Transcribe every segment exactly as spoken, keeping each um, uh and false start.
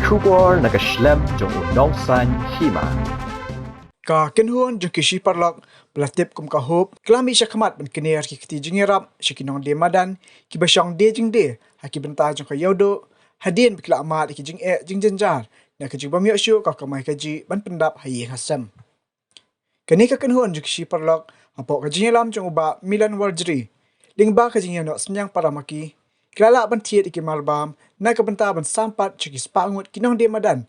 Khubor na ka shlem jong u nongsan hima. Ka kynhun jong ki shi paralok ba la tip kum ka Hope ka la mih shakhmat ban kner ki kti jingïarap sha ki nongdie madan kiba shong die jingdie ha ki bynta jong ka Ïewduh hadien ba ki la mad ïa ki jingeh jingjynjar na ka jingbym ïoh shuh ka kamai kajih ban pyndap ha ïing ha sem. Kane ka kynhun jong ki shi paralok hapoh ka jingïalam jong u Bah Milan Warjri lyngba ka jingïanoh synñiang para ma ki, ki la lah ban thied ïa ki marbam na ka bynta ban sam pat sha ki spah ngut ki nongdie madan.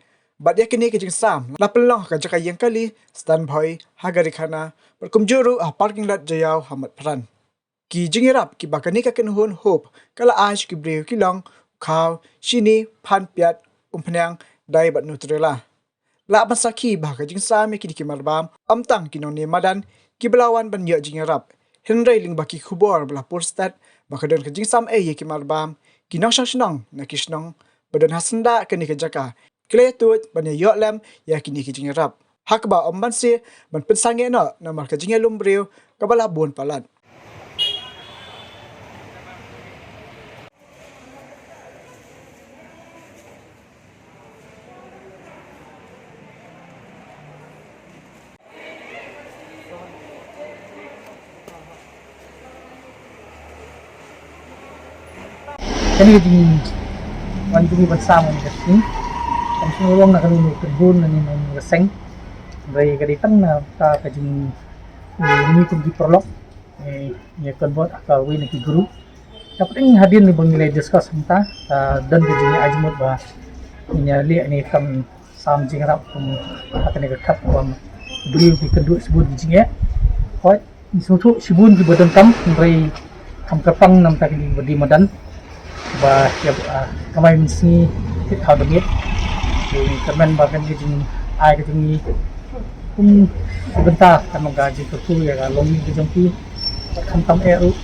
Bad ïa kane ka jingsam la pynlong ha ka jaka ïeng kali Stan Bhoi ha Garikhana bad kumjuh ruh ha parking lot Jaïaw ha Maipha. Ki jingïarap kiba kane ka kynhun Hope ka la ai sha ki briew ki long u khaw, shini, phan, piat, umphniang, dai bad Nutella. Lah ban sakhi ba ha ka jingsam ïa kine ki marbam ym tang ki nongdie madan kiba la wan ban ïoh jingïarap, hynrei lyngba ki khubor ba la pur stet ba ka don ka jingsam ei ïa ki marbam, ki nongshong shnong na ki shnong ba don ha syndah kane ka jaka ki la ïatuid ban ïa ïoh lem ïa kine ki jingïarap, ha kaba ym banse ban pynsangeh noh namar ka jingïalum briew kaba la bun palat. Kane ka jingwan jong ngi ban sam kane ka sngi kam shym la long na kano kano ka kynhun lane na kano kano ka seng. Hynrei ka dei tang na ka bynta ka jong ngi kum ki paralok, eh, ngi convert ha kawei na ki group. Ka pateng hadien ba ngi la discuss mynta, ah, don ka jingïa jingmut ba ngi ïa leh ne kam sam jingïarap kum ha kane ka khap kum briew ki kynduh shibun ki jingeh. Hooid, ngi sngewthuh shibun kiba donkam, hynrei kam kyrpang na ka bynta kine kiba die madan ba ïa, ah, kamai mynsngi ki thaw da miet. Ngi kyrmen ba kane ka jingai ka jong ngi kum ka bynta kan long ka jingkyrkhu ïa ka longïing ka jong ki. Khamtam eh ruh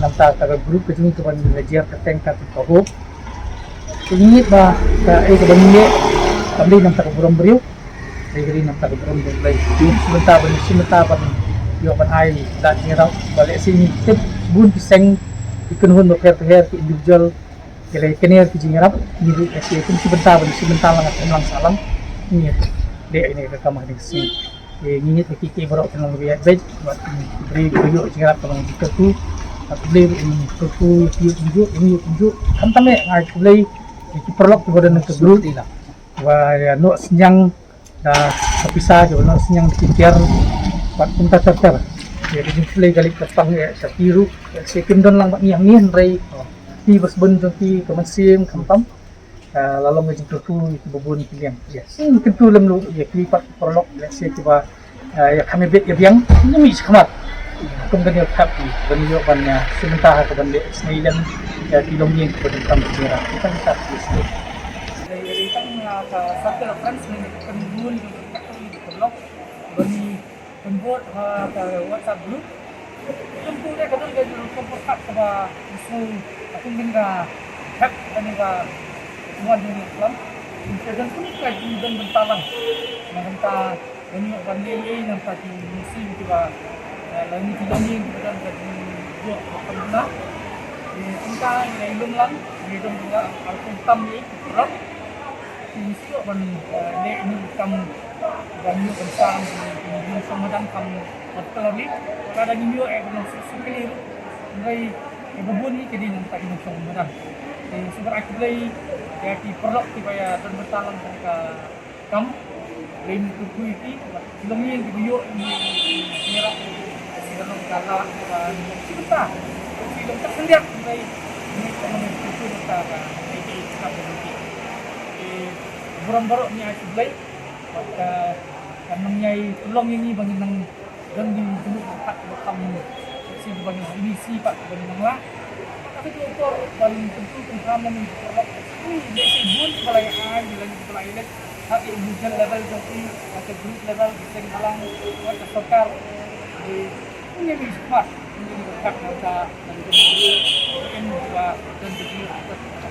na ka bynta ka group ka jong ngi kaba ngi la jer kyrteng ka Hope. Ngi ngeit ba kaei kaba ngi leh kam dei na ka bynta ka burom briew, hynrei ka dei na ka bynta ka burom jong U Blei. Ngi shim bynta ban, ngi shim bynta ban ïoh ban ai da jingïarap ba lehse ngi tip bun ki seng, ki kynhun bapher bapher, ki individual ki la kner ki jingïarap. Ngi ruh lehse kum shim bynta ban shim bynta lang, ka seng lang sahlang ngi leh ïa kane ka kam ha kane ka sngi. Te ngi ngeit ba ki, ki baroh kin long kiba ïaid beit bad ki briew kiba ïoh jingïarap kin long ki kyrkhu. Bad U Blei ruh un kyrkhu ïa ki, ïoh kumjuh, ïoh kumjuh. Khamtam eh nga ai U Blei ïa ki paralok kiba don ha ka group ba ïa noh synñiang da ka pisa, kiba noh synñiang da ki tiar bad kumta ter ter. Ïa ka jingkhublei ka leit kyrpang ïa sha ki ruh, ïa sha kim don lang bad ngi hangne hynrei ki ba sbun jong ki ka mynsiem khamtam. Ah, la long ka jingkyrkhu ïa kiba bun ki liang. Yes. Hmm, kyntu lem ruh ïa ki pat paralok, lehse kiba, ah, ïa kham ïa bit ïa biang, ngi mih shakhmat. Kum kane ka khap ki ban ïoh ban, ah, shim bynta ha kaban leh isynei lem ïa ki longïing kiba donkam ki jingïarap. Kita kita ki isynei. Dari, dari tang, ah, ka circle of friends ngi kyntu lem ruh ïa ki paralok. Ba ngi convert ha ka WhatsApp group. Jong tu dei ka don ka rukom pyrkhat kaba ngi sngew ka kum ka hep kane ka wan jong ngi khlem. Ka don kum ka jingdon bynta lang. Na ka bynta ban ïoh ban leh ei na ka bynta ki mynsiem kiba, eh, lane ki longïing kiba don ka jingïoh ka kam bynta. Te kumta ngi la ïalum lang, ngi don ka rukom tam ei ki paralok. Ngi sngewthuh ban, eh, leh ïa kane ka kam ban ïoh ban sam ïa ka nongshong madan kam particularly. Lada ngim ïoh, eh, ban long suk suk kali ruh. Hynrei, eh, ba bun ngi ki dei nangta ki nongshong madan. Te sngewbha ai khublei ïa ki paralok kiba ïa don bynta lang kane ka kam. Lei ngi kyrkhu ïa ki, ki longïing kiba ïoh ïa ngi, ïa ngi rah. Sngewbha long ka lad kaba ngi long shi bynta. Shi long tak khyndiat, hynrei ngi kyrkhu bynta ka, ka, ka, ka, ka, ka, ka, ka, burom baroh ngi ai sha U Blei. Bad ka, kan nang ïai pynlong ïa ngi ba ngin nang don ki jingmut jingpyrkhat ba kham shisha ba ngin ïohi shi pat ba ngin nang lah. Ka dei ka por ban kyntu kyntham lem ïa ki paralok. Ui, lehse bun kiba la ïa ai, lane kiba la ïa leit. Ha ka individual level jong ki, ha ka group level, ki seng balang, ha ka sorkar. Ui, ïa ngi smat, ïa ngi pyrkhat na ka, na ka jingmut jingpyrkhat.